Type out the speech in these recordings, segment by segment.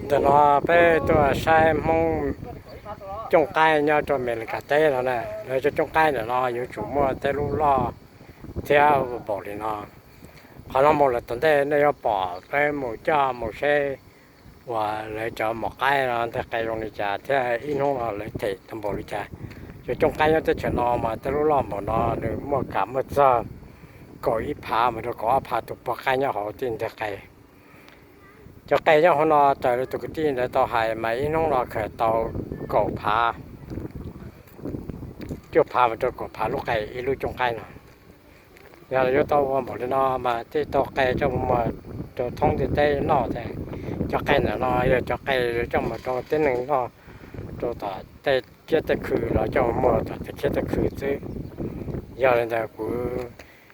Ntawm no peb tuaj saib Hmoob cooj qaib nyob rau Amelikas teb no na. Lawv cov cooj qaib ntawm no yuav tsum muaj tej lub loj thiab npaum li no. Qhov no mus lawm tom ntej nej yuav pom, peb mus coj mus saib uas lawv cov mom qaib no nteg qe zoo li cas thiab ib hnub no lawv them tau npaum li cas. Cov cooj qaib nyob teb chaws no mas tej lub loj npaum no nws muaj kam muaj txog kaum ib phav mus rau kaum ob phav tus pog qaib nyob hauv tij nteg qe. Cov qe nyob hauv no raws li tus kwv tij ntawd tau hais mas ib hnub no khaws tau kaum phav, cuaj phav mus rau kaum phav lub qe ib lub cooj qaib no. Yog yuav tau ua npaum li no mas thiaj tau qe coj mus muag rau thoob ntiaj teb noj thiab. Cov qe ntawm no yog cov qe yuav coj mus rau tib neeg noj rau tom tej kiab tej khw los coj mus muag tom tej kiab tej khw xwb. Yog li ntawd kuv,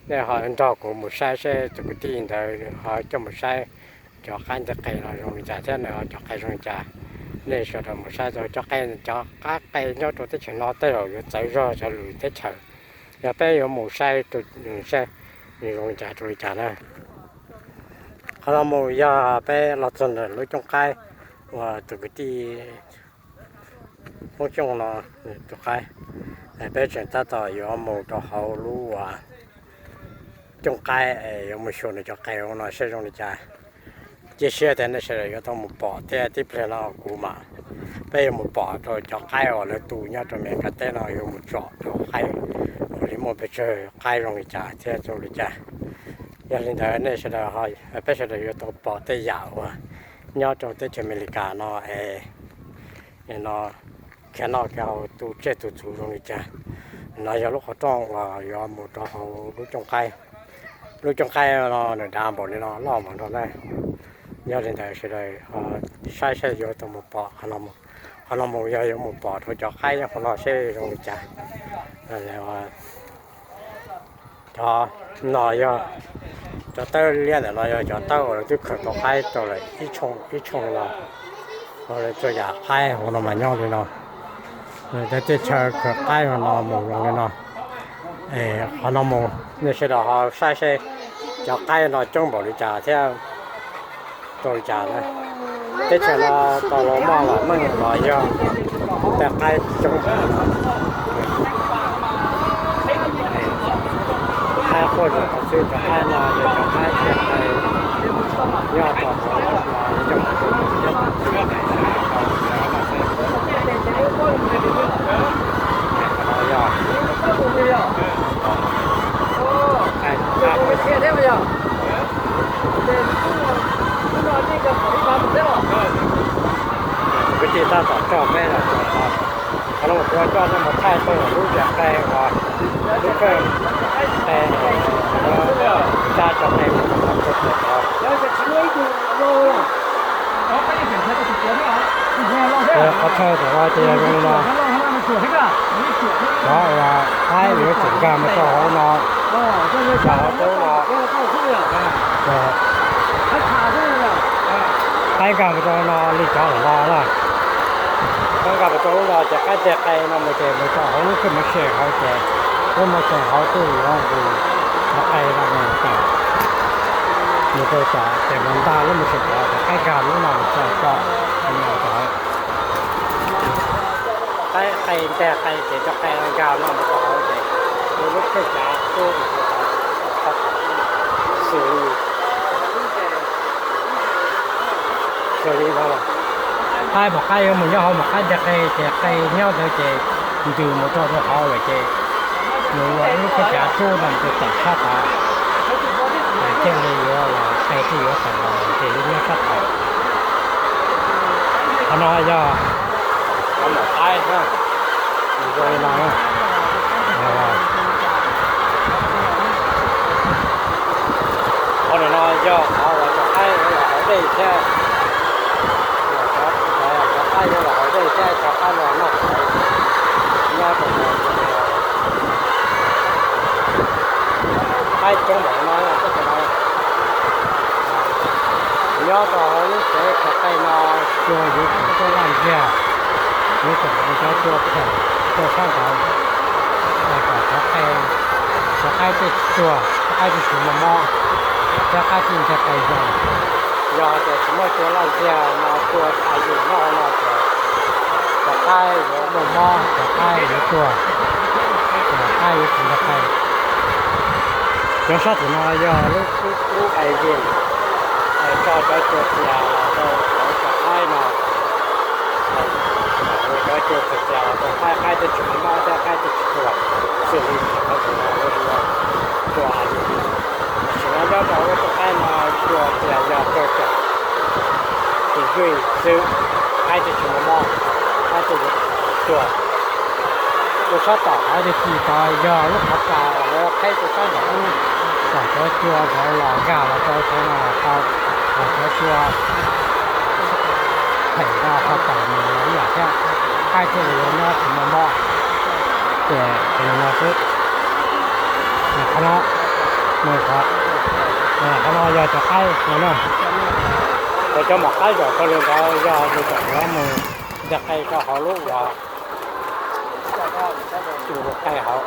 nej ho nrog kuv mus saib seb tus kwv tij ntawd ho coj mus saib cov qaib nteg qe no zoo li cas thiab nws ho cov qe zoo li cas. Nej sawv daws mus saib tau cov qe, cov qab qe nyob rau teb chaws no tej zaum yuav txawv zog cov lwm teb chaws. Yog peb yuav mus saib, saib nws zoo li cas rau li cas na. Qhov no mus yog peb los txog ntawm lub cooj qaib uas tus kwv tij Hmoob Xyooj no tus qaib. Peb tseem tab tom yuav mus rau hauv lub uas cooj qaib es yuav mus xyuas nws cov qe no saib zoo li cas. Cia siab tias nej sawv daws yuav tau mus pom thiab tib pliag no kuv mam, peb yuav mus pom rau cov qaib uas lawv tu nyob rau Amelikas teb no yuav mus tsom rau qaib uas li muaj pes tsawg qaib zoo li cas thiab rau li cas. Yog li ntawd nej sawv daws, peb sawv daws yuav tau pom tej yam uas nyob rau teb chaws Amelikas no es no khiav noj khiav haus tu tsiaj tu txhu zoo li cas. No yog lub qhov rooj uas yuav mus rau hauv lub cooj qaib. Lub cooj qaib no nws dav npaum li no loj npaum no na. Yog li ntawd sawv daws saib saib yuav tau mus pom qhov no mus yog yuav mus pom rau cov qaib nyob qhov no seb zoo li cas. Cov no yog cov tawb liab ntawm no yog cov tawb uas lawv twb khaws tau qaib rau lawm ib tshooj ib tshooj los, lawv txhua yam qaib hauv no mas nyob li no. Tej teb chaws khaws qaib no mus zoo li no. Qhov no mus nej sawv daws ho saib seb cov qaib no coob npaum li cas thiab rau li cas na. Teb chaws no tau los muaj los meej los yog tej qaib coob. Qaib quaj zom qhov xwb, cov qaib no yog cov qaib tiaj qe nyob rau hauv no coob. Kwv tij tab tom coj peb los, qhov no kuv coj nej mus thaij tau lub tiaj qe uas lub kheej qe, cab cov qe mus rau pem tod. Qhov chaw tom no ces yog zoo li no, cov uas qaib yuav tsum nkag mus rau hauv no, rau hauv roob no. Qaib nkag mus rau no li cov los no na. Qaib nkag mus rau lub no ces qaib tiaj qe no mus ces mus rau hauv lub kheej mos tseem hauv ces lub mos tseem hauv twb yuav nqus cov qe no mus tawm, mus rau tom ces mus ntag lub mos tseem tod ces qaib nkag lub no mus txog tom no tod. Qaib qe nteg qe ces cov qe nkag no mus rau hauv ces lub kheej cav tub mus rau tod, xws li, xws li no. Qaib mom qaib yuav mus nyob hauv mom qaib nteg qe ces qe nyob ntawd ces ntws mus rau rau hauv lawm ces nws ua ib lub kheej cav tub no mus rau tom sab tod, ces thiaj li yuav qe thiaj yuav tawm los ces yuav nyob sab tod. Qhov no yog qhov mom qaib na, zoo li no. Qhov no yog qhov uas cov qaib los haus dej thiab, cov qaib yuav los haus dej thiab cov qaib los noj nyob rau no. Qaib coob npaum no, nyob rau hauv lub tsev khaws qe no, cua yuav tsum tuaj laj ntsiag, yuav tsum cov cua khaws tuaj sab nraud, kom cov qe, cov qaib tej tsuag, cov qaib tej tsuag mob mob, cov qaib tej nteg qe zoo. Yog tias tsis muaj cua loj ntxiag no, cua tas yus noj no ces cov qaib yuav muaj mob, cov qaib yuav tuag, cov qaib yuav tsis nteg qe. Cov sab tim no yog lub, lub, lub engine tso cov cua txias los rau cov qaib no. Cov cua txias txias los rau qaib, qaib thiaj tsis muaj mob thiab qaib thiaj tsis tuag xws li cov tim no lub cua engine. Tam sim no nyob rau lub rooj qaib no cua txias yog rau caum tus zuj xwb, qaib thiaj tsis muaj mob, qaib thiaj tsis tuag. Tus sab tom hauv tag kis tod yog lub qhov kas uas lawv qheb rau sab nraum ub, kom cov cua ntawd los nkag los rau cov no los tau, kom cov cua phem rau qhov tom no los ib yam thiab, qaib thiaj li yuav nyob tsis muaj mob. Ces li no xwb. Qhov no, qhov no yog cov qaib no na. Ces cov maum qaib zaum rau li ntawd yog nws tseem yuav mus nteg qe rau hauv lub uas tus qe hauv.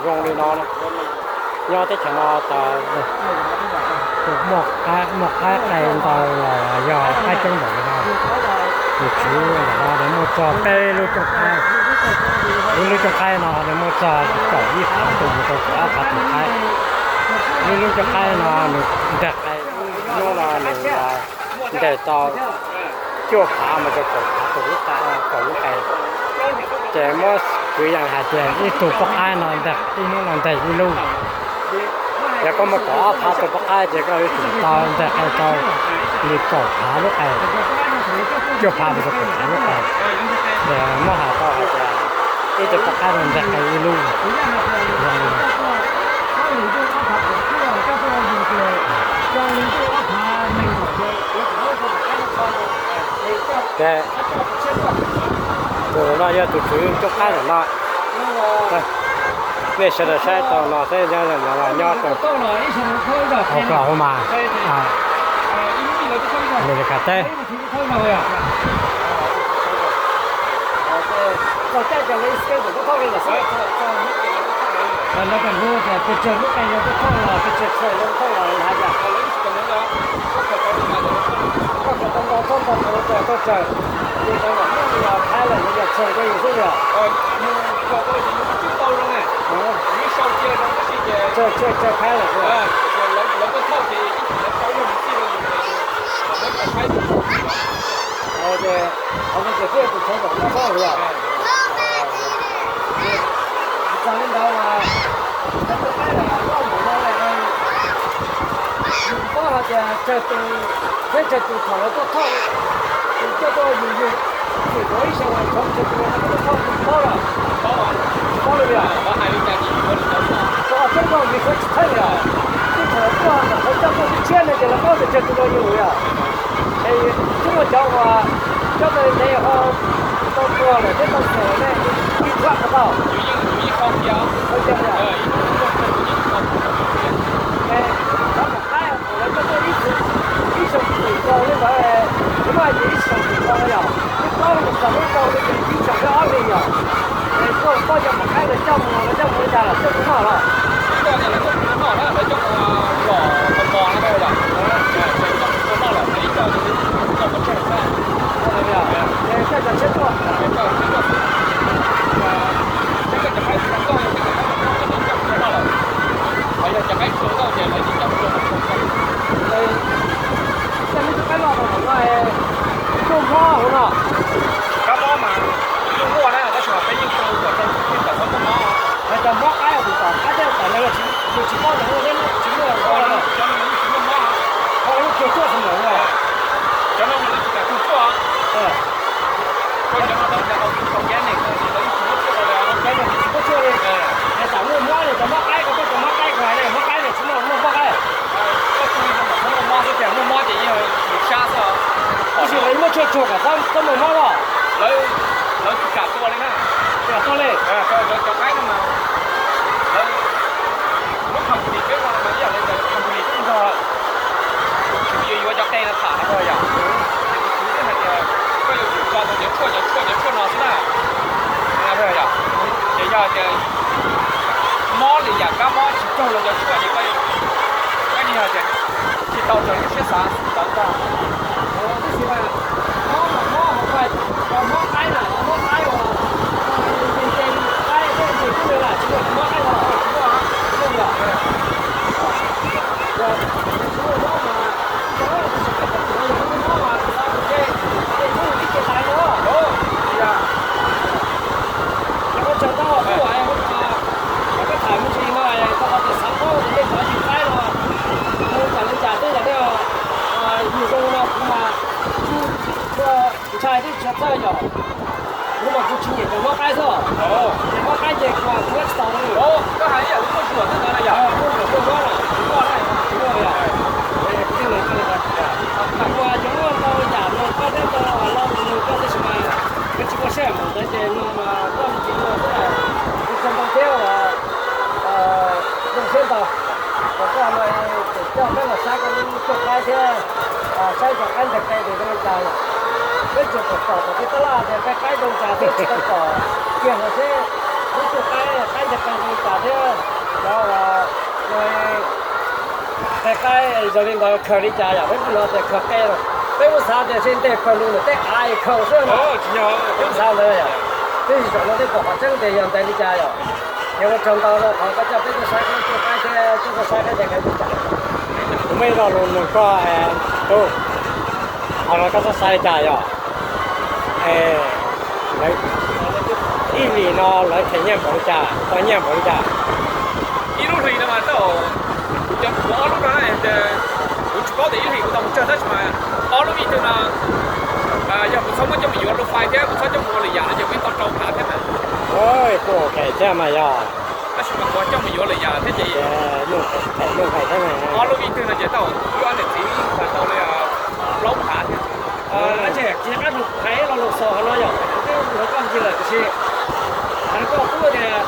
Zoo li no, nyob teb chaws no tas muaj qaib, muaj qaib qe ntau los yog qaib coob npaum li no. Tus tswv ntawm no nws muaj txog peb lub cooj qaib. Ib lub cooj qaib no nws muaj txog kaum ib phav tus mus rau kaum ob phav tus qaib. Ib lub cooj qaib no nws nteg qe, hnub no nws nteg tau cuaj phav mus rau kaum phav tus lub, kaum lub qe. Ces muab kwv yees hais tias ib tug poj qaib no nteg ib hnub no nteg ib lub. Yog koj muaj kaum ob phav tus poj qaib ces koj yuav tsum tau nteg qe tau li kaum phav lub qe, cuaj phav mus rau kaum phav lub qe. Ces muab hais tau hais tias ib tug poj qaib no nteg qe ib lub. Ces tus no yog tus tswv cooj qaib ntawm no. Nej sawv daws saib tau no xwb, nyob rau Oklahoma, Amelikas teb. Txog li ntawd mas peb tus qaib loj mus no, yus paub hais tias tsawg tus, peb tsawg tus thaum lawv tuaj thauj, tus tuaj tuaj yus yus, tus tuaj ib xyoo los tsawg tus no tuaj thauj yus paub lawm. Paub lawm yom? Txog peb tus yus tsis thawj yom? Twb thaum lawv tuaj ntawm qhov coj tuaj tib tshiab no ces lawv paub tias tsawg tus no yus yom? Es twb muaj cov uas coj tau ntev ho tau tuag lawm thiab tau tuag lawm ne, yeej thuam tau. Qhov mus qaib lawv coj tuaj ib xyoo xwm txog li ntawd, kuv mas ces ib xyoo xwm txog yom, twb plaub hlis txog lub rau li ces ib xyoo thiab ob hlis yom. Es koj paub cov mus qaib lawv coj mus, lawv coj mus li cas lawm, coj mus noj los? Tej me tug qaib loj no, muaj mob hauv no? Kab mob mas yeej muaj na, tab sis mas peb yeej tsis tau kom txhob muaj mob. Hais tias mob qaib tus tom qab teb tom no yus tsis paub tias muaj thiab tsis muaj. Cov no yeej tsis muaj mob. Ho lawv yeej cuag tshuaj xwb mas. Cov no mas lawv tsis kam cuag tshuaj. Koj cov no tau cas organic no ces lawv yeej tsis muab tshuaj rau li. Cov no tsis muab tshuaj li. Es tam muaj mob li, cov mob qaib, koj paub cov mob qaib ko hais, mob qaib no tsis muaj, muaj mob qaib. Koj tsis muaj mob xwb, tias muaj mob ces yeej sab xwb. Tab sis lawv muab tshuaj tsuag kom txhob muaj mob los? Lawv, lawv tsis kam tua li na. Tsis kam tua li. Cov qaib no mas lawv, lub company peb no mas ib yam li company tub nrog, tsis yuav yuav cov qe no tham no yom. Ces tus tswv thiaj hais tias koj yuav tsum tso tau cov tshuaj, cov tshuaj, cov tshuaj no xwb na. Yom, ces yog tias mob li yam kab mob tsis raug los cov tshuaj ces koj, koj yeej hais tias tsis Tau raws lub siab xav xwb tawv tag. Tab sis mas mob mas mob hauv fais, mob qaib na, mob qaib uas nce nce qaib, nce nce kub li lawm tsis muaj mob qaib no, tsis muaj, tsis muaj yom. Yog tsis muaj mob mas, yog tsis muaj mob mas kuv xav mus nce, nce kub ib ce taiv no. Yog ua tsaug ntau kuv, kuv tham me ntsis no, rau qhov tias xav paub tias nej cov yug qaib no mus cas li cas thiab yom, nej yug zoo no kuv mas tsis tshua ntshai thiab tsis tshua txhawj yom. Kuv mas kuv tsis nyiam cov mob qaib xwb, cov mob qaib ces kuv mas kuv nyob tsis tau li. Muaj zuam muaj mob na, kuv muaj na, kuv muaj yom. Kuv mas yuav muaj ntau yam nug koj thiab ntau lo nug koj tab sis mas koj tsis muaj sij hawm mus ntawd ces no mas koj tsis muaj xwb, kuv tsis ntau thiab uas zoo siab ntau. Kom koj no tseem coj peb los saib koj lub tsuj qaib thiab saib cov qaib nteg qe tes zoo li cas yom. Peb tsuas pom tom tej tab laj tias peb qaib zoo li cas thiab tsis tau pom kiag los seb lub tsuj qaib, qaib nteg qe zoo li cas thiab cov uas qe qaib zoo li ntawd khaws li cas yom. Peb pheej hnov tias khaws qe los peb kuj xav tias seb nteg pawg lug ntawm tej av es khaws xwb no. Peb xav ntawd yom. Tab sis zaum no peb pom qhov tseeb tias yog ntawd li cas yom. Ces ua tsaug ntau rau qhov koj coj peb tuaj saib koj lub tsuj qaib thiab coj tuaj saib qaib nteg qe li cas. Kuv muaj ib lo lus nug koj, tub, qhov no koj txhob saib li cas yom. Lawv ib hlis no lawv them nyiaj npaum li cas, tau nyiaj npaum li cas? Ib lub hlis no mas tau, kuv cov kuv ob lub no, kuv tsis paub tias ib hlis kuv tau mus tsawg tab sis mas ob lub ib tug no, yog kuv txhob muab coj mus yuav lus fais thiab kuv txhob coj mus ua lwm yam no ces kuv yeej tau rau phav thiab mas. Kuj ok thiab mas yog. Tab sis mas kuv coj mus yuav lwm yam thiab ces ob lub ib tug no ces tau ib ob niam txiv tau li plaub phav thiab. Tsis qab lug hais lo lus xaus hauv no yom, twb hais koj ncig lawm tiam sis hais rau koj tub tias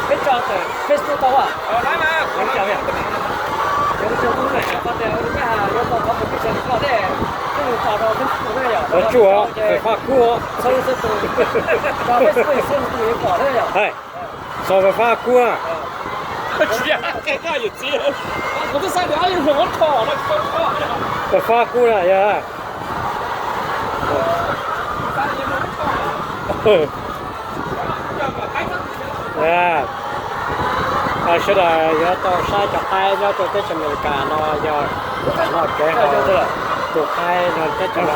peb tso tawm Facebook tau as. Ua tsaug ntau koj tias ua li peb has yuav tau thov kom peb tso li koj thiab, peb mus tso rau Facebook thiab yom. Tsuj, Fais Kub, tso Facebook xwb tus yuav pom thiab yom. Tso Fais Kub. Kuv twb xav tias ob yawg hluas muab rho no. Fais Kub na yog. Sawv daws yuav tau saib cov qaib nyob rau teb chaws Amelikas no yog no kev hauv tus qaib no teb chaws no.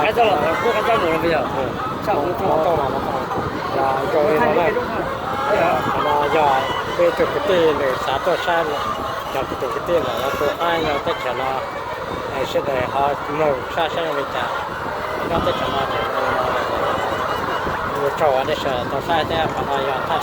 Qhov no yog peb tus kwv tij nws xav tuaj saib, cov tus kwv tij ntawm no tus qaib no teb chaws no, sawv daws ho mloog saib saib zoo li cas. Nyob teb chaws no ces ua tsaug nej sawv daws tau saib thiab qhov no yog thaj